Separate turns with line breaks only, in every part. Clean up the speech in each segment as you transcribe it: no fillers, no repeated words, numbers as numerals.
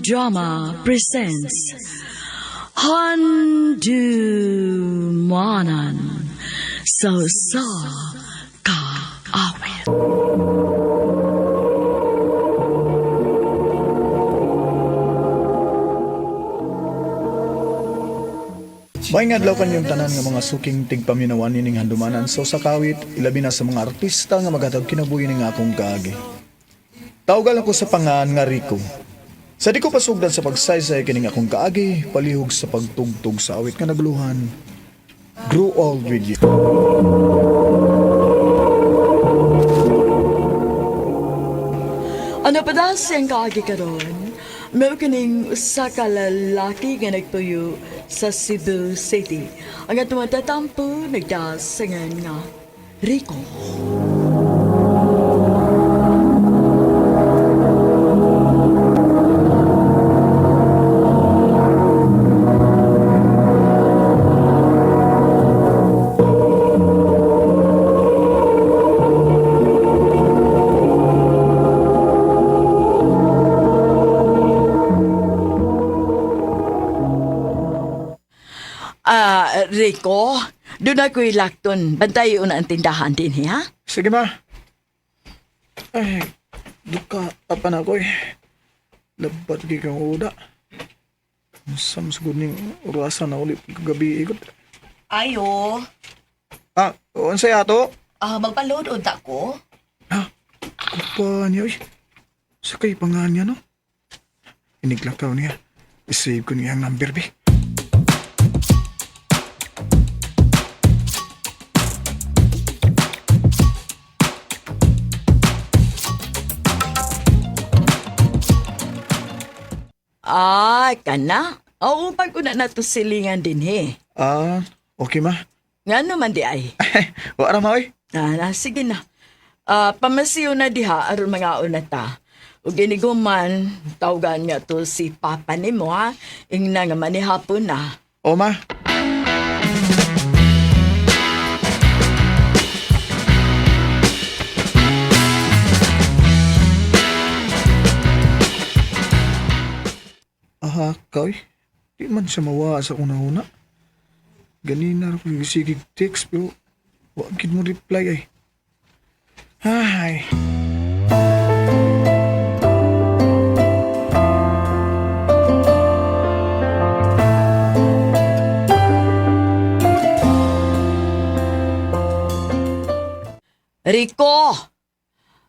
Drama presents Handumanan sa Usa Ka Awit.
Maayong adlaw kanyong tanan nga mga suking tigpaminawan nining handumanan sa usa ka awit, ilabi na sa mga artista nga maghatag kinabuhi ning akong kaagi. Tawgal ako sa pangan nga Rico. Sa di ko pasugdan sa pagsaysay kining akong kaagi, palihog sa pagtugtog sa awit nga nagluhan. Grow Old With You.
Ano pa daw siyang kaagi karon? Mao kining usa ka lalaki nga nagtuyo sa Cebu City. Ang atong tatampo nagdasangan nga Rico. Ah, Rico, doon ako'y lakton. Bantayo na ang tindahan din, ha?
Sige ma. Ay, duka pa na ako eh. Labat gi kang uda. Sam sugod ning orasan na uli kagabi ikot.
Ayo,
Ah, unsay ato?
Magpa-load unta ko.
Ha? Kupa niya, uy. Sa kay pangan niya, no? Iniglakaw niya. I-save ko niya ang number, be.
Ah, kana. Oo, pag una na to silingan din, he.
Ah, okay, ma.
Nga naman di ay.
Wa ra, ma, uy.
Ah, na, sige na. Ah, pamasiyo na diha aron mga una ta. Ug iniguman, tawgan nga to si Papa nimo ha. Ingna nga manihapon na.
O, ma. Aha, ka, uy. Di man siya mawa sa una-una. Ganina ra ko gisigig text pero wa gid mo reply ay. Ay.
Rico!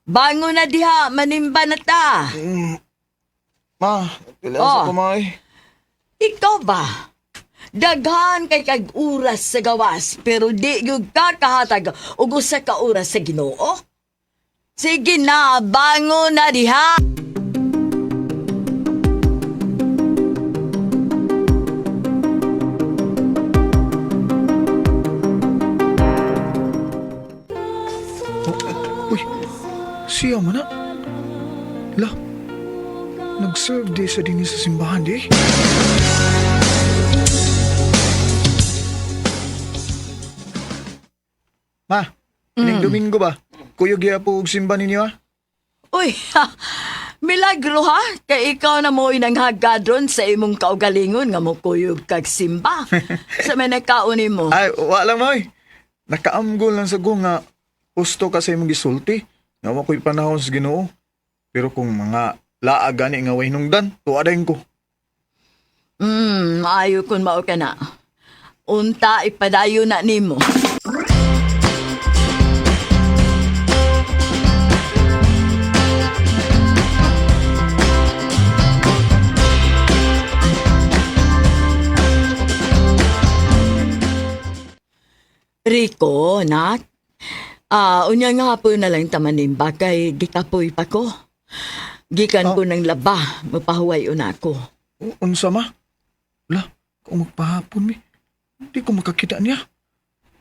Bangon na diha, manimba na ta.
Ma, kailangan
Oh.
sa kumay.
Ikaw ba? Daghan kay kag oras sa gawas pero di gyud ka kahatag og usa ka oras sa Ginoo. Sige na, bangon na diha.
Uy, siya man na. La, nag-serve day sa dinhi sa simbahan di. Ma, ining Domingo ba? Kuyog po og simba ninyo ah?
Uy, ha, milagro ha? Kay ikaw na mo inanghagadron sa imong kaugalingon nga mukuyog kag simba. Sa may nakaon nimo.
Ay, wala lang oy. Nakaamgol lang sa go nga husto ka sa imong gisulti. Nga wa ko'y panahon sa Ginoo. Pero kung mga laag gani nga way hinungdan, tuwa dayon ko.
Maayo kun mao ka na. Unta ipadayo na nimo. Rico, nak. Ah, unya nga hapon na lang tamanimba kay gikapoy pa ko. Gikan ko ng laba, mapahuway una ko.
Unsa ma? La, kung magpahapon mi, di ko makakita niya.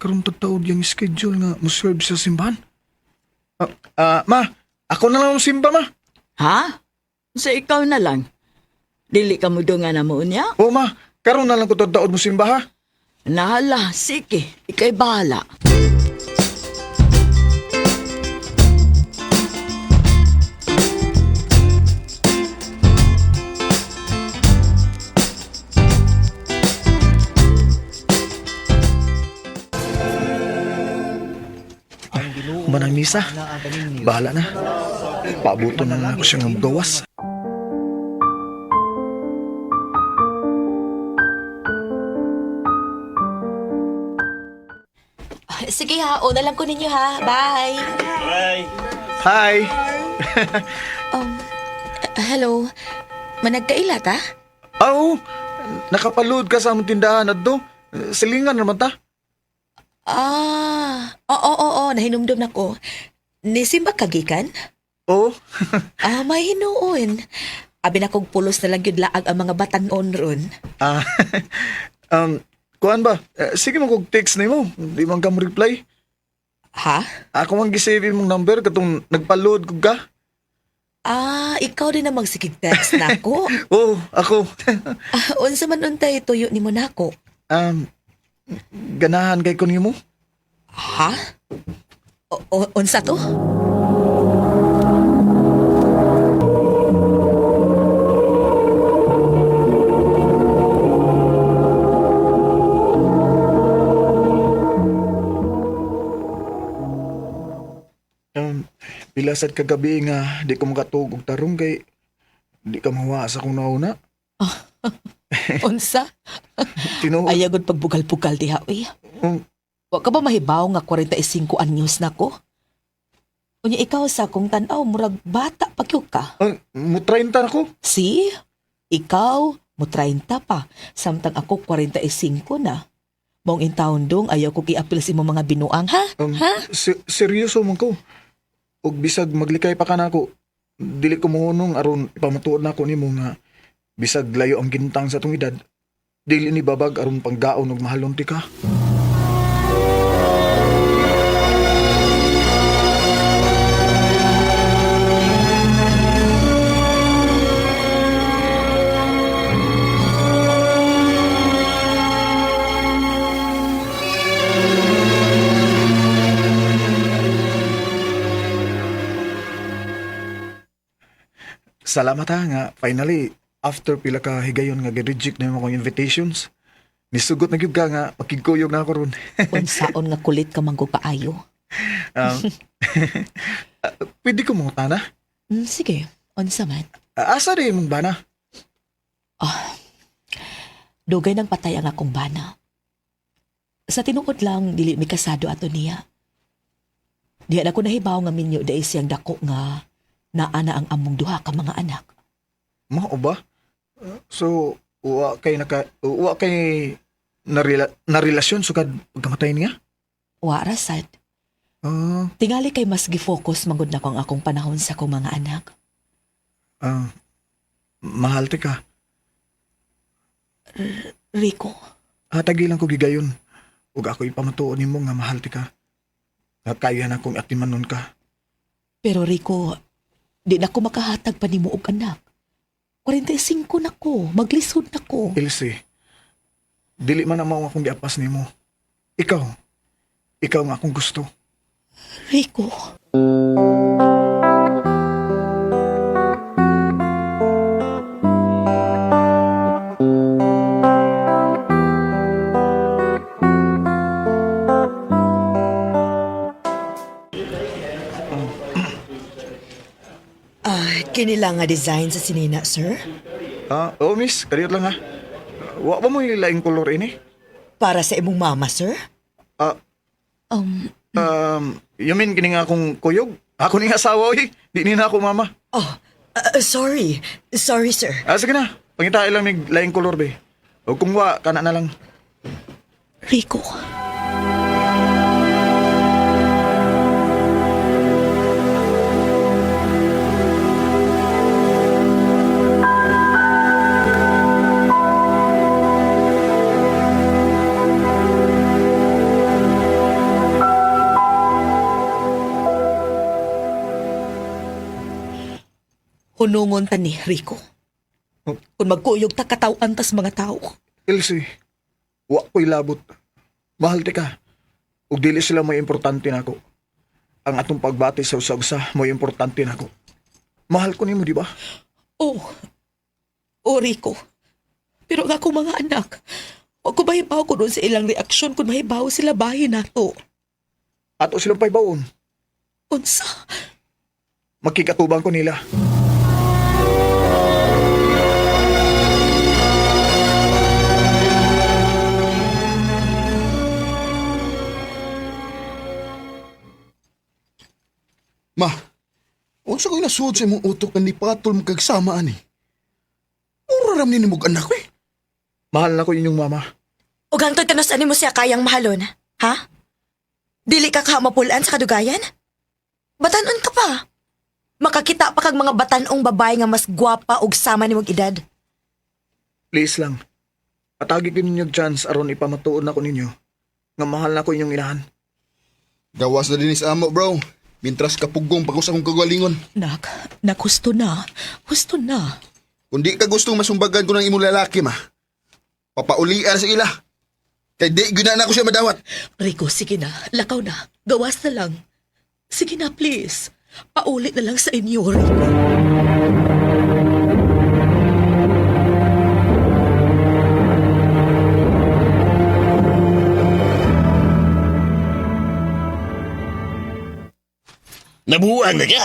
Karon taod yung schedule nga mo serve sa simbahan. Ma, ako na lang ang simba ma.
Ha? Sa ikaw na lang. Dili ka mo dunga na mo niya?
O ma, karon na lang ko taod mo simba ha.
Nahala, sige, ikay bahala.
misa. Bahala na. Paabuto na lang ako siya ng gawas.
Sige ha, una lang ko ninyo ha. Bye.
Hi!
Hello. Managkaila ta?
Aw, nakapaload ka sa among tindahan adto. Silingan naman ta.
Ah, oo, oo, oo, nahinumdum na ko. Nisimba kagikan?
Oo.
Ah, may hinuon. Abi na kong pulos na lang yun laag ang mga batanon ron.
Ah, kuan ba? Eh, sige mo kog text nimo. Di man ka mo reply.
Ha?
Ako man gisave imong number katong nagpa-load kog ka.
Ah, ikaw din ang magsikig text na ako.
Oo, ako.
Ah, unsa man untay tuyo ni mo nako.
um, ganahan kay ko nimo.
Ha? Unsa to?
Pila sad kagabi nga di ko makatuog og tarong kay di ka mawa sa akong nauna.
Unsa?
Tinuod.
Ayagod pagbugal-bugal diha uy. Wa ka ba mahibaw nga 45 anyos na ko? Unya ikaw sa akong tan-aw murag bata pa gyud ka.
Mo 30 na ko.
See? Ikaw mo 30 pa samtang ako 45 na. Mong intawon dong ayaw ko giapil sa imong mga binuang ha? Ha?
Seryoso man ko. Og bisag maglikay pa ka nako, dili ko mohunong aron ipamatuod nako nimo nga bisag layo ang gintang sa atong edad, dili ni babag aron panggaon og mahalon ti ka. Salamat ha nga finally after pila ka higayon nga gi-reject na akong invitations. Nisugot na gyud ka nga makigkuyog na ako ron.
Unsaon nga kulit ka man ko kaayo.
Um, pwede ko mangutana?
Sige, unsa man.
Asa rin imong bana?
Dugay nang patay ang akong bana. Sa tinuod lang, dili mi kasado ato niya. Diyan ako nahibaw nga minyo dahil siyang dako nga naana ang among duha ka mga anak.
Mao ba? So wa kay narelasyon sukad pagkamatay niya?
Wa ra sad.
Ah,
Tingali kay mas gifocus mangod na ko ang akong panahon sa akong mga anak.
ah, mahal ti ka.
Rico,
Hatagi lang ko gigayon. Ug ako ipamatuon nimo nga mahal ti ka. Nga kaya na kong atimanon ka.
Pero Rico, di na ko makahatag pa nimo og anak. 45 na ko, maglisod na ko.
Elsie, dili man ang mao akong giapas nimo. Ikaw, ikaw nga akong gusto.
Rico.
Ah, kinila nga design sa sinina, sir.
Ah, oh miss, kadiyot lang ha. Wa ba mo yung laing kolor ini?
Para sa imong mama, sir.
Ah, You mean kini nga akong kuyog? Ako ning asawa oy. Di ni na ako mama.
Oh, sorry. Sorry, sir.
Ah, sige na. Pangitain lang mig laing kolor be. O kung wa kana na lang.
Rico. Hunungon ta ni Rico. Kung magkuyog ta katawan tas mga tao.
Elsie, wa ko'y labot. Mahal ti ka. Ug dili sila may importante nako. Ang atong pagbati sa usa-usa mo'y importante nako. Mahal ko nimo, di ba?
Oh, oh Rico. Pero ang akong mga anak, wa ko mahibaw ko doon sa ilang reaksyon kung mahibaw sila bahin nato.
Ato silang paybawon.
Unsa?
Makikatubang ko nila.
Ma, unsa ko'y nasuod sa imong utok nga nipatol mo kag sama ani? Mura ram ni nimog anak eh.
Mahal na ko inyong mama.
Ug hangtod kanus ani mo siya kayang mahalon, ha? Dili ka kamapulan sa kadugayan? Batanon ka pa. Makakita pa kag mga batanong babae nga mas gwapa ug sama nimog edad.
Please lang. Patagi ko ninyo chance aron ipamatuod na ko ninyo nga mahal na ko inyong inahan.
Gawas na din sa amo, bro. Mintras kapugong pagos akong kagalingon.
Nak, nak husto na. Husto na.
Kung di ka gustong masumbagan ko ng imong lalaki, ma. Papaulian sa ila. Kay di gyud na ako siya madawat.
Rico, sige na. Lakaw na. Gawas na lang. Sige na, please. Paulit na lang sa inyo, Rico.
Nabuang na ka.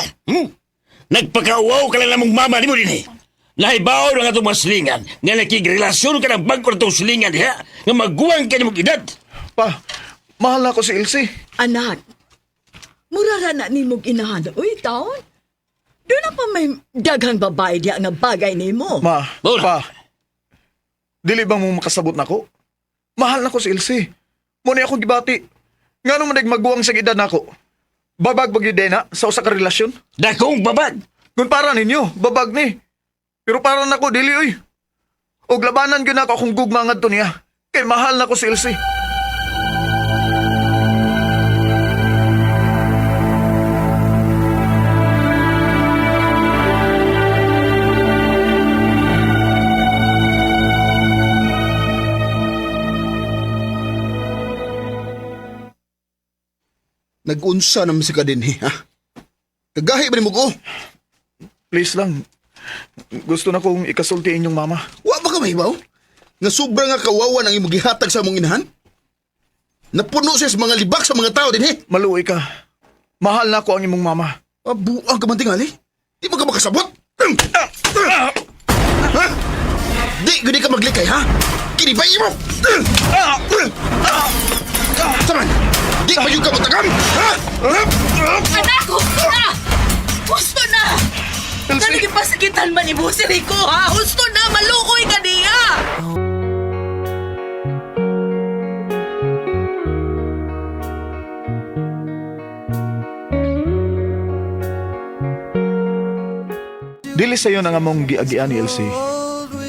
Nagpakauaw ka lang namong mama ni mo din eh. Nahibaw na nga itong maslingan nga nakigrelasyon ka ng bangko na itong silingan diha nga maguwang ka ni mong edad.
Pa, mahal na ko si Elsie.
Anak, mura ra na nimog inahan. Uy, taon. Doon na pa may daghang babae diya nga bagay nimo.
Ma,
Bola.
pa. Dili ba mo makasabot nako? Mahal na ko si Elsie. Mo ni ako gibati. Ngano man maguwang sa edad nako? Babag ba gyud na sa usa ka relasyon?
Dakong babag.
Kung para ninyo, babag ni. Pero para nako dili oy. Og labanan gyud nako akong gugma ngadto niya. Kay mahal nako si Elsie.
Nagunsa naman si ka din, eh, ha? Kagahi ba ni mo ko?
Please lang. Gusto na kong ikasulti inyong mama.
Wa ba ka mahibaw? Nga sobra nga kawawa ang imong gihatag sa among inahan? Napuno siya sa mga libak sa mga tao din, eh.
Maluoy ka. Mahal na ko ang imong mama.
Abuang ka man tingali. Di ba ka makasabot? Ha? Di, gudi ka maglikay, ha? Kini ba imo? Saman! Di ba yung ka matagam? Ha?
Anak, husto na! Husto na!
Elsie!
Kano pasikitan man ni si Rico, ha? Husto na! Malukoy ka niya!
Dili sayo ang among giagian ni Elsie.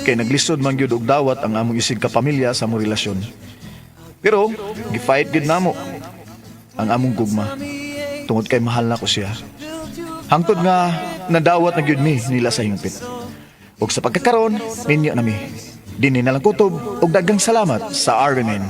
Kay naglisod man gyud og dawat ang among isig ka pamilya sa among relasyon. Pero gi-fight gyud namo ang among gugma tungod kay mahal nako siya. Hangtod nga nadawat na gyud mi nila sa hingpit. Ug sa pagkakaron ninyo nami. Dinhi na lang kutob ug daghang salamat sa RMN.